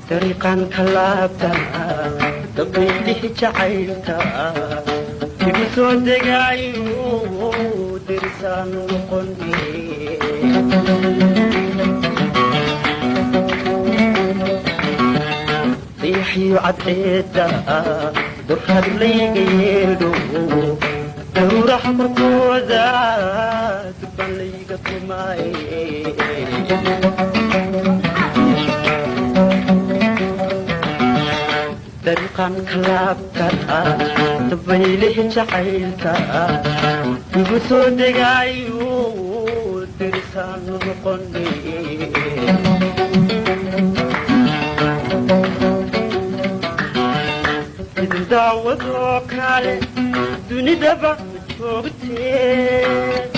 Dariiqan ka laabta dabaylihi jacaylka igu soo degaayo, derisaanu noqone. Dayaxiyo cadceedda duraad layga yeedho, daruuraha korkooda durban layga tumaaye. Dariiqan ka laabta dabaylihi jacaylka igu soo degaayo, derisaanu noqone. Idin daawadoo kale dunidaba ma joogtee,